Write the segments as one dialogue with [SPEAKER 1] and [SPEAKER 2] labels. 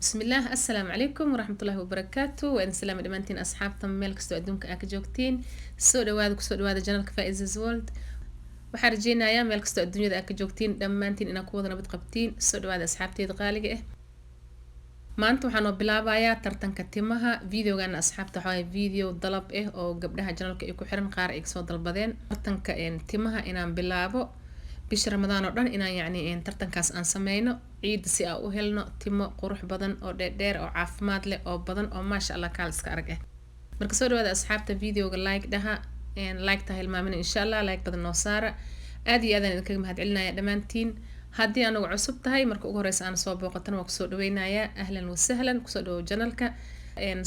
[SPEAKER 1] Bismillaah, assalaamu calaykum waraxmatullaahi wabarakaatu. Waa idin salaamay dhammaantiin asxaabta meel kastoo adduunka aa ka joogtiin. Soo dhawaada, kusoo dhawaada channelka Faiz's World. Waxaan rajeynayaa meel kastoo adduunyada aa ka joogtiin dhammaantiin inaad ku wada nabad qabtiin. Soo dhawaada asxaabteyda qaaliga ah. Maanta waxaan noo bilaabayaa tartanka timaha. Videogana, asxaabta, waxaa waaye video dalab ah oo gabdhaha channelka ay ku xiran qaar ay kasoo dalbadeen tartanka timaha inaan bilaabo bisha Ramadaan oo dhan, inaan yacni tartankaas aan sameyno ciidda si aan u helno timo qurux badan oo dheerdheer oo caafimaad leh oo badan oo maasha Allah kaal iska arag ah. Marka soo dhawaada asxaabta, videoga like dhaha, like ta hilmaamina insha Allah, like badan noo saara. Aad iyo aadaan idinkaga mahadcelinaya dhammaantiin. Haddii anagu cusub tahay, marka ugu horeysa aan soo booqatana, waa kusoo dhaweynayaa, ahlan wasahlan, kusoo dhawow channelka.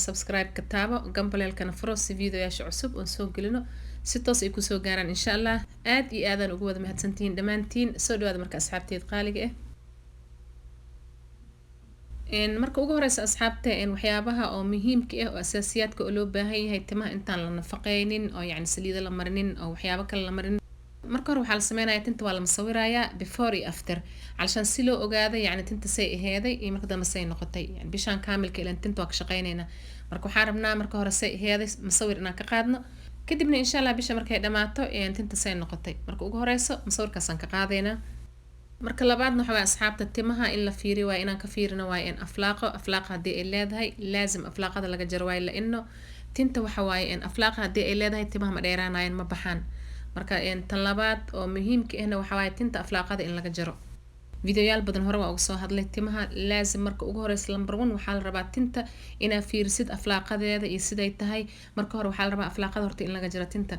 [SPEAKER 1] Subscribe-ka taabo, gambaleelkana furo si videoyaasha cusub oon soo gelino si toos ay kusoo gaaraan insha Allah. Aad iyo aadaan ugu wada mahadsantihiin dhammaantiin. Soo dhawaada marka asxaabteed qaaliga ah. Marka ugu horeysa, asxaabta, waxyaabaha oo muhiimka ah oo asaasiyaadka oo loo baahan yahay timaha intaan la nafaqeynin oo yacni saliido la marinin oo waxyaabo kale la marinin, marka hore waxaa la sameynaya tinta waa la masawirayaa before iyo after, calashaan si loo ogaado yacni tinta say aheeday iyo marka dambe say noqotay. Yani bishaan kaamilka ilan tinta waa ka shaqeyneynaa. Marka waxaan rabnaa marka hore say aheeday masawir inaan ka qaadno, kadibna insha Allah bisha markay dhamaato tinta say noqotay. Marka ugu horeyso masawirkaasaan ka qaadeynaa. Marka labaadna waxa waye, asxaabta, timaha in la fiiriyo waaye, inaan ka fiirino waaye in aflaaqo. Aflaaqa haddii ay leedahay, laazim aflaaqada laga jaro waaye, la-ino tinta waxa waaye in aflaaqa haddii ay leedahay timaha ma dheeraanayaan, ma baxaan. Marka tan labaad oo muhiimka ahna waxa waaye tinta aflaaqada in laga jaro. Videoyaal badan hore waa uga soo hadlay timaha. Laazim marka ugu horeysa, number one, waxaa la rabaa tinta inaad fiirisid aflaaqadeeda iyo siday tahay. Marka hore waxaa la rabaa aflaaqada horta in laga jaro tinta.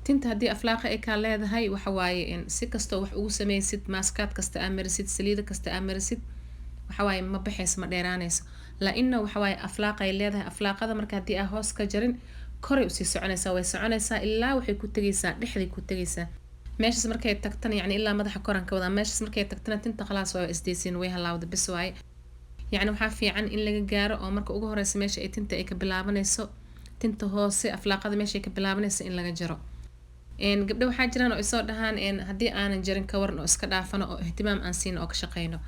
[SPEAKER 1] Tinta haddii aflaaqa ay kaa leedahay, waxa waaye si kastoo wax ugu sameysid, maaskaad kasta aa marisid, saliida kasta aa marisid, waxa waaye ma baxayso, ma dheeraanayso, la-ina waxa waaye aflaaqay leedahay. Aflaaqada marka haddii aa hoos ka jarin, koray usii soconaysaa, way soconaysaa ilaa waxay ku tegaysaa dhexday ku tegaysaa. Meeshaas markay tagtana, yacni ilaa madaxa koran ka wadaa, meeshaas markay tagtana tinta khalaas waa isdaysiin, way halaawda bis waaye. Yacni waxaa fiican in laga gaaro oo marka ugu horeysa meesha ay tinta ay ka bilaabanayso, tinta hoose aflaaqada meesha ay ka bilaabanayso in laga jaro. Gabdho waxaa jiraan oo isoo dhahaan, haddii aanan jarin ka waran oo iska dhaafano oo ihtimaam aan siino oo ka shaqeyno?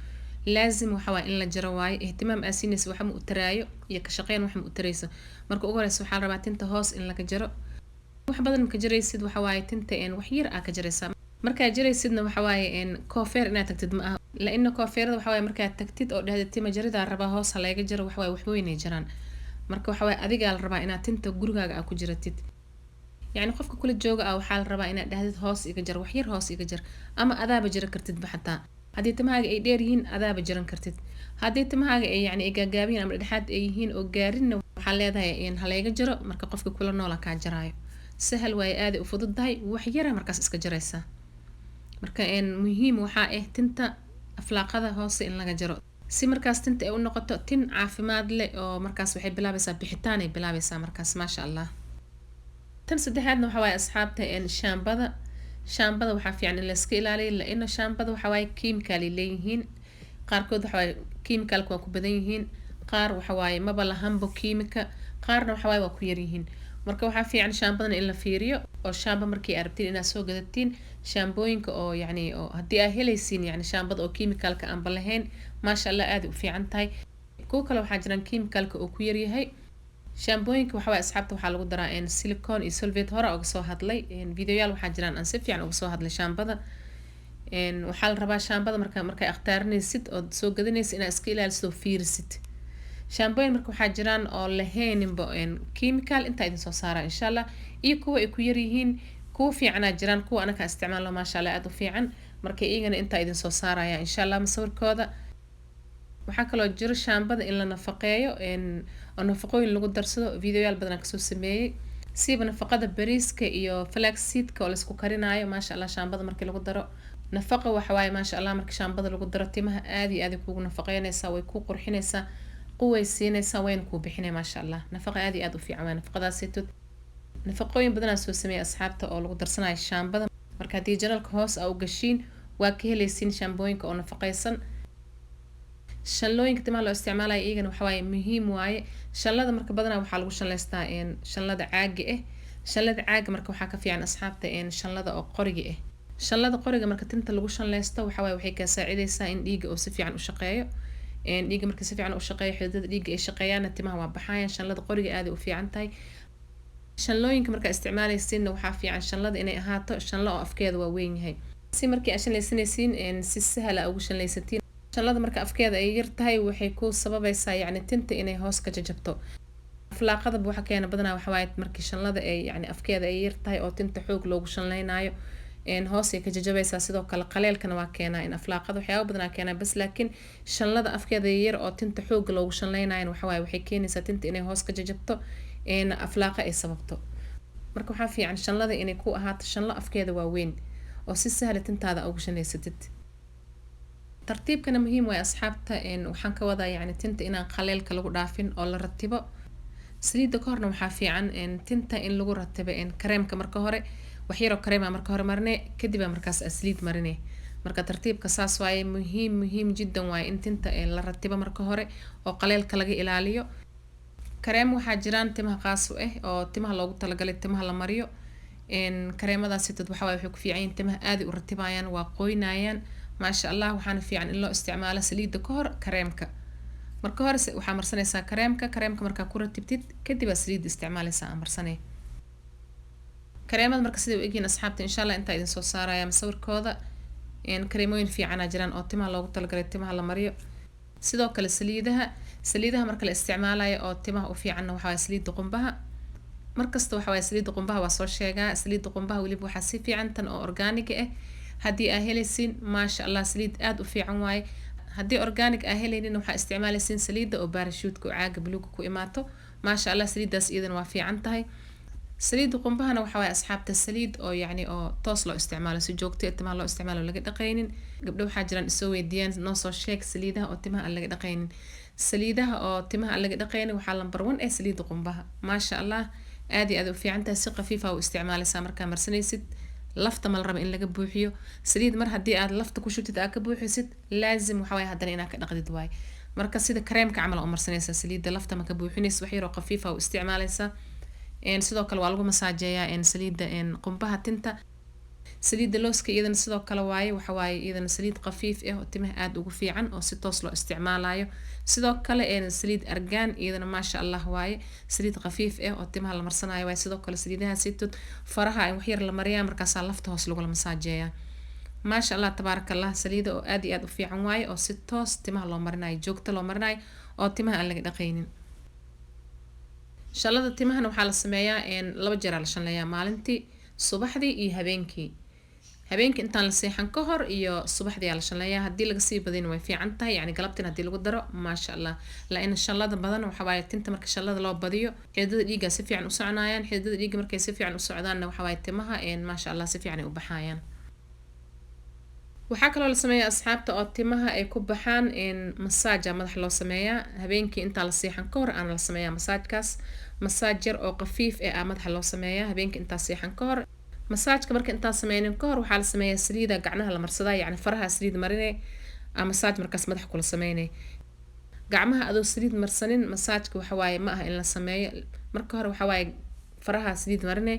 [SPEAKER 1] Laazim waxa waaye in la jaro waaye. Ihtimaam aa siinaysa waxa ma u taraayo iyo ka shaqeyn wax ma u tarayso. Marka ugu horeysa waxaa la rabaa tinta hoos in laga jaro. Wax badan ma ka jaraysid, waxa waaye tinta wax yar aa ka jaraysaa. Markaa jaraysidna waxa waaye koofeer inaad tagtid ma aha, la-ina koofeerada waxa waaye markaad tagtid oo dhahda tima jaridaa rabaa, hoos ha layga jaro, waxa waaye wax weynay jaraan. Marka waxa waaye adigaa la rabaa inaad tinta gurigaaga aa ku jiratid. Yacni qofka kula jooga ah waxaa la rabaa inaad dhahdid hoos iga jar, wax yar hoos iga jar, ama adaaba jari kartidba. Xataa haddii timahaaga ay dheer yihiin, adaaba jaran kartid. Haddii timahaaga ay yacni ay gaagaabiyiin ama dhexdhexaad ay yihiin oo gaarinna, waxaa leedahay halayga jaro. Marka qofka kula noola kaa jaraayo, sahal waaye, aaday u fududahay, wax yara markaas iska jaraysaa. Marka muhiim waxaa ah tinta aflaaqada hoose in laga jaro si markaas tinta ay u noqoto tin caafimaad leh, oo markaas waxay bilaabaysaa bixitaanay bilaabaysaa markaas, maasha Allah. Tan saddexaadna waxa waaye, asxaabta, shaambada. Shaambada waxaa fiican in layska ilaaliyo, la-ina shaambada waxa waaye chemical ay leeyihiin qaarkood. Waxa waaye chemicalka waa ku badan yihiin qaar, waxa waaye maba lahanbo kiimika qaarna, waxa waaye waa ku yaryihiin. Marka waxaa fiican shaambadana in la fiiriyo oo shaamba markii aad rabtiin inaad soo gadatiin, shaambooyinka oo yacni oo haddii aa helaysiin yacni shaambada oo chemicalka aanba lahayn, maasha Allah, aaday u fiican tahay. Kuwo kale waxaa jiraan chemicalka oo ku yaryahay. Shaambooyinka waxa waaye, asxaabta, waxaa lagu daraa silicone iyo sulfate. Hore uga soo hadlay, videoyaal waxaa jiraan aan si fiican uga soo hadlay shaambada. Waxaa la rabaa shaambada marka markay akhtaarinaysid ood soo gadanaysid inaad iska ilaalisid oo fiirisid. Shaambooyin marka waxaa jiraan oo lahayninba chemical, intaa idin soo saara insha Allah, iyo kuwa ay ku yaryihiin. Kuwa fiicanaa jiraan, kuwa anaka isticmaalno, maasha Allah, aada u fiican. Marka iyagana intaa idin soo saaraya insha Allah masawirkooda. Waxaa kaloo jiro shaambada in la nafaqeeyo oo nafaqooyin lagu darsado. Videoyaal badan kasoo sameeyey, siiba nafaqada bariiska iyo flaxseedka oo laisku karinaayo. Maasha Allah, shaambada markii lagu daro nafaqa waxa waaye, maasha Allah, marka shaambada lagu daro timaha aada iyo aad kugu nafaqeynaysaa, way kuu qurxinaysaa, quway siinaysaa, wayna kuu bixinay, maasha Allah. Nafaqa aada iyo aada u fiican waay nafaqadaasitood. Nafaqooyin badanaa soo sameeyay, asxaabta, oo lagu darsanayo shaambada. Marka haddii channelka hoos aa u gashiin, waa ka helaysiin shaambooyinka oo nafaqeysan. Shanlooyinka timaha loo isticmaalayo iyagana waxawaaye muhiim waaye. Shanlada marka badanaa waxaa lagu shanleystaa shanlada caaga ah. Shanlada caaga marka waxaa ka fiican, asxaabta, shanlada oo qoriga ah. Shanlada qoriga marka tinta lagu shanleysto waxa waaye waxay kaa saacideysaa in dhiigga uu si fiican u shaqeeyo. Dhiigga marka si fiican u shaqeeyo, xididada dhiigga ay shaqeeyaanna, timaha waa baxayaan. Shanlada qoriga aaday u fiican tahay. Shanlooyinka markaa isticmaalaysiinna, waxaa fiican shanlada inay ahaato shanlo oo afkeeda waa weyn yahay, si markii aad shanlaysanaysiin si sahla ugu shanlaysatiin. Shanlada marka afkeeda ay yar tahay, waxay ku sababaysaa yacni tinta inay hoos ka jajabto. Aflaaqadaba waxa keena badanaa waxa waaye markii shanlada ay yacni afkeeda ay yar tahay oo tinta xoog loogu shanlaynaayo, hoos ay ka jajabaysaa. Sidoo kale qaleelkana waa keenaa in aflaaqada, waxyaaba badanaa keenaa bas. Laakiin shanlada afkeeda yar oo tinta xooga loogu shanlaynayo waxa waaye waxay keenaysaa tinta inay hoos ka jajabto, aflaaqa ay sababto. Marka waxaa fiican shanlada inay ku ahaato shanlo afkeeda waaweyn oo si sahla tintaada ugu shanlaysatid. Tartiibkana muhiim waay, asxaabta. Waxaan ka wadaa yacni tinta inaan qaleelka lagu dhaafin oo la ratibo. Saliidda ka horna waxaa fiican tinta in lagu ratibo kareemka. Marka hore wax yaroo kareema marka hore marine, kadib aa markaas aa saliid marine. Marka tartiibka saas waaye, muhiim muhiim jiddan waaye in tinta la ratibo marka hore oo qaleelka laga ilaaliyo. Kareem waxaa jiraan timaha qaas u ah oo timaha loogu talagalay timaha la mariyo. Kareemadaasi dad waxa waaye waxay ku fiican yihiin timaha, aaday u ratibayaan, waa qoynayaan, maasha Allah. Waxaana fiican in loo isticmaalo saliidda ka hor kareemka. Marka hore waxaa marsanaysaa kareemka. Kareemka markaa ku ratibtid kadib aa saliidda isticmaalaysaa, aa marsanay kareemada. Marka siday u egyihiin, asxaabta, insha Allah intaa idin soo saaraya masawirkooda. Kareemooyin fiicanaa jiraan oo timaha loogu talagalay timaha la mariyo. Sidoo kale saliidaha marka la isticmaalayo oo timaha u fiicanna waxaa waye saliidda qumbaha. Markasta waxa waye saliidda qumbaha waa soo sheegaa. Saliidda qumbaha weliba waxaa si fiican tan oo organic ah. Haddii aa helaysiin, maasha Allah, saliid aada u fiican waaye. Haddii organic aa helaynin, waxaa isticmaalaysiin saliidda oo Parachute-ka oo caaga buluuga ku imaato. Maasha Allah, saliiddaas iyadana waa fiican tahay. Saliidda qumbahana waxa waaye, asxaabta, saliid oo yacni oo toos loo isticmaalo, si joogto ah timaha loo isticmaalo, laga dhaqaynin. Gabdho waxaa jiraan isoo weydiiyaan, "Noo soo sheeg saliidaha oo timaha aan laga dhaqaynin." Saliidaha oo timaha aan laga dhaqaynin waxaa number one ee saliidda qumbaha. Maasha Allah, aad iyo aad u fiican tahay. Si khafiifa u isticmaalaysaa markaa marsanaysid. Lafta ma la rabo in laga buuxiyo saliid. Mar haddii aad lafta ku shubtid, aad ka buuxisid, laazim waxa waaye haddana inaad ka dhaqdid waaye. Marka sida kareemka camal u marsanaysaa saliidda, lafta ma ka buuxinaysa, wax yaroo khafiifa u isticmaalaysaa. Sidoo kale waa lagu masaajeeyaa saliidda qumbaha tinta. Saliidda looska iyadana sidoo kale waaye. Waxa waaye iyadana saliid khafiif ah oo timaha aada ugu fiican oo si toos loo isticmaalayo. Sidoo kale saliid argaan iyadana maasha Allah waaye, saliid khafiif ah oo timaha la marsanayo waaye. Sidoo kale saliidaha sitood faraha in wax yar la mariyaa, markaasaa lafta hoos lagula masaajeeyaa. Maasha Allah, tabaaraka Allah, saliida oo aad iyo aad u fiican waaye oo si toos timaha loo marinayo, joogto loo marinayo oo timaha aan laga dhaqaynin. Shanlada timahana waxaa la sameeyaa laba jeer aa la shanleeyaa maalintii, subaxdii iyo habeenkii. Habeenkii intaan la seexan ka hor iyo subaxdii aa la shanleeyaa. Haddii laga sii badin way fiican tahay, yacni galabtin haddii lagu daro, maasha Allah. La-in shanlada badan waxa waaye tinta marka shanlada loo badiyo, xididada dhiigga si fiican u soconayaan. Xididada dhiigga markay si fiican u socdaanna, waxa waaye timaha maasha Allah si fiican ay u baxayaan. Waxaa kaloo la sameeyaa, asxaabta, oo timaha ay ku baxaan, masaaja madaxa loo sameeyaa habeenkii intaan la seexan ka hor aana la sameeyaa masaajkaas. Masaaj yar oo khafiif eh aa madaxa loo sameeyaa habeenkii intaan seexan ka hor. Masaajka marka intaan sameynin ka hor, waxaa la sameeyaa saliida gacnaha la marsadaa, yacni faraha saliid marine aa masaaj markaas madaxa kula sameynay. Gacmaha adoo saliid marsanin masaajka waxa waaye ma aha in la sameeyo. Marka hore waxa waaye faraha saliid marine.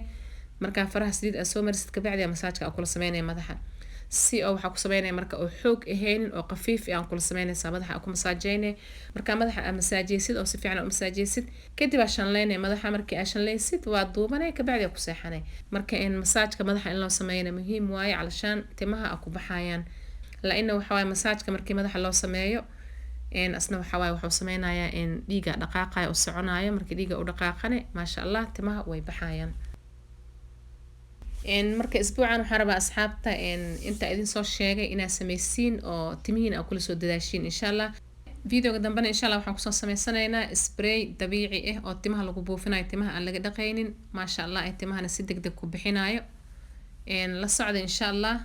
[SPEAKER 1] Markaa faraha saliid aad soo marisid, kabacdi aa masaajka aa kula sameynaya madaxa. Si oo waxaa ku sameynaya marka oo xoog ahaynin oo khafiif ah aan kula sameynaysaa, madaxa aa ku masaajeyne. Markaa madaxa aa masaajeysid oo si fiican aa u masaajeysid, kadib aa shanleynaya madaxa. Markii aa shanleysid, waa duubanay, kabacdi aa ku seexanay. Marka in masaajka madaxa in loo sameeyana muhiim waaye, calashaan timaha aa ku baxayaan. La-ina waxa waaye masaajka markii madaxa loo sameeyo, asna waxa waaye wuxuu sameynayaa in dhiiga dhaqaaqayo oo soconayo. Markii dhiiga u dhaqaaqane, maasha Allah, timaha way baxayaan. Marka isbuucan waxaan rabaa, asxaabta, inta idin soo sheegay inaad sameysiin oo timihiin aa kula soo dadaashiin, insha Allah. Videoga dambena, insha Allah, waxaan kusoo sameysanaynaa spray dabiici ah oo timaha lagu buufinayo, timaha aan laga dhaqaynin, maasha Allah, ay timahana si deg deg ku bixinayo. La socda, insha Allah.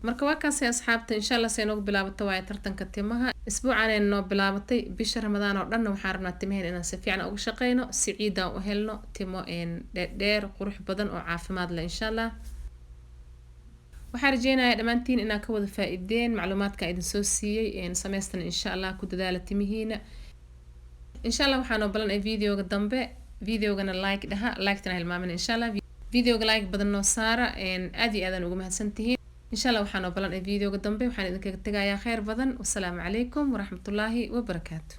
[SPEAKER 1] Marka waa kaasay, asxaabta, insha Allah say noogu bilaabato waaye tartanka timaha. Isbuucan noo bilaabatay, bisha Ramadaan oo dhanna waxaan rabnaa timaheen inaan si fiican uga shaqeyno, si ciidaan u helno timo dheerdheer, qurux badan oo caafimaad leh, insha Allah. Waxaan rajeynayaa dhammaantiin inaad ka wada faa-iideen macluumaadka idin soo siiyey. Sameystana, insha Allah, ku dadaala timihiina, insha Allah. Waxaa noo balan videoga dambe. Videogana like dhaha, like-tana hilmaamin, insha Allah. Videoga like badan noo saara, aad iyo aadaan ugu mahadsantihiin. Insha Allah waxaan oo balan ee videoga dambe. Waxaan idinkaga tegayaa kheyr badan. Wasalaamu calaykum waraxmatullaahi wabarakaatu.